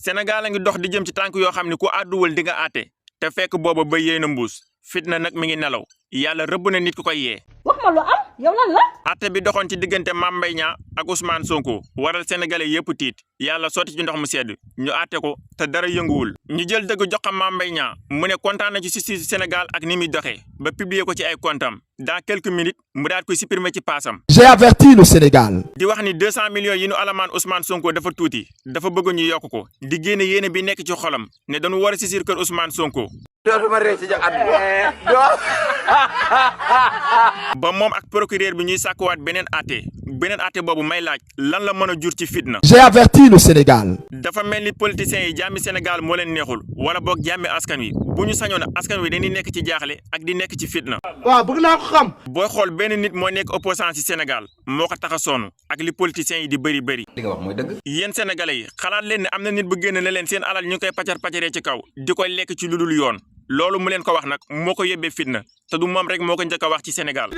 Sénégal a ngi dox di jëm ci tànk yoo xam ne ku àdduwul di nga àtte te fekk booba ba yéey na mbuus fitna nag mi ngi nelaw yàlla rëbb na nit ku koy yee. wax ma lu am yow lan la. àtte bi doxoon ci diggante Mame Mbaye Niang ak Ousmane Sonko waral sénégalais yépp tiit yàlla sotti ci ndox mu sedd ñu àtte ko te dara yënguwul. ñu jël dëgg jox ko Mame Mbaye Niang mu ne kontaan na ci justice Sénégal ak ni muy doxee ba publier ko ci ay comptam dans quelques minutes mu daal koy supprimer ci paasam. J'ai averti le Sénégal. di wax ni 200 millions yi nu alamaan Ousmane Sonko dafa tuuti dafa bëgg ñu yokk ko di génne yéene bi nekk ci xolam ne dañu war a saisir kër Ousmane Sonko. dootuma rëcc ci ba moom ak procureur bi ñuy sàkkuwaat beneen àtte boobu may laaj lan la mën a jur ci fitna. J'ai averti le Sénégal. dafa mel ni politiciens yi jàmmi Sénégal moo leen neexul wala boog jàmmi askan wi bu ñu sañoon askan wi dañuy nekk ci jaaxle ak di nekk ci fitna. waaw bëgg naa ko xam. booy xool benn nit moo nekk opposant ci Sénégal moo ko tax a sonn ak li politiciens yi di bëri. li nga wax mooy dëgg. yéen sénégalais yi xalaat leen ne am na nit bu génn ne leen seen alal ñu koy pacaree ci kaw di koy lekk ci lu dul yoon. loolu mu leen ko wax nag moo ko yóbbee fitna te du moom rek moo ko njëkk a wax ci Sénégal.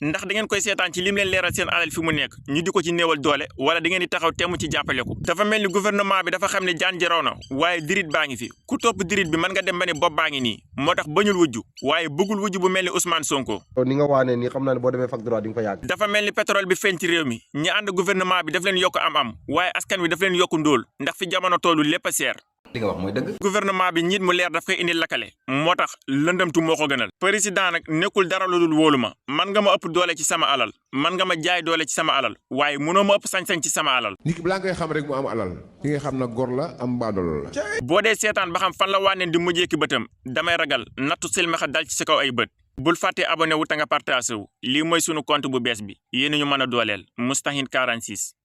ndax da ngeen koy seetaan ci lim leen leeral seen alal fi mu nekk ñu di ko ci néewal doole wala da ngeen di taxaw temm ci jàppale ko. dafa mel ni gouvernement bi dafa xam ne jaan jaraw na waaye dirit baa ngi fi ku topp dirit bi mën nga dem ba ne bopp baa ngi nii moo tax bañul wujju waaye bëggul wujju bu mel ni Ousmane Sonko. ni nga waane nii xam naa ne boo demee fac droit di nga fa yàgg. dafa mel ni pétrole bi feeñ ci réew mi ñi ànd gouvernement bi daf leen yokk am waaye askan wi daf leen yokk ndóol ndax fi jamono tollu lépp a seer. li nga wax mooy dëgg. gouvernement bi njiit mu leer daf koy indi lakkale moo tax lëndëmtu moo ko gënal. président nag nekkul dara lu dul wóolu ma man nga ma ëpp doole ci sama alal man nga ma jaay doole ci sama alal waaye mënoo ma ëpp sañ-sañ ci sama alal. nit ki balaa ngay xam rek mu am alal ki nga xam na gor la am baadolo la. boo dee seetaan ba xam fan la wànneen di mujjee ki bëtam damay ragal nattu silmaxa dal ci sa kaw ay bët. bul fàtte abonné wu ta nga partagé wu lii mooy sunu compte bu bees bi yéen ñu mën a dooleel Moustahine 46.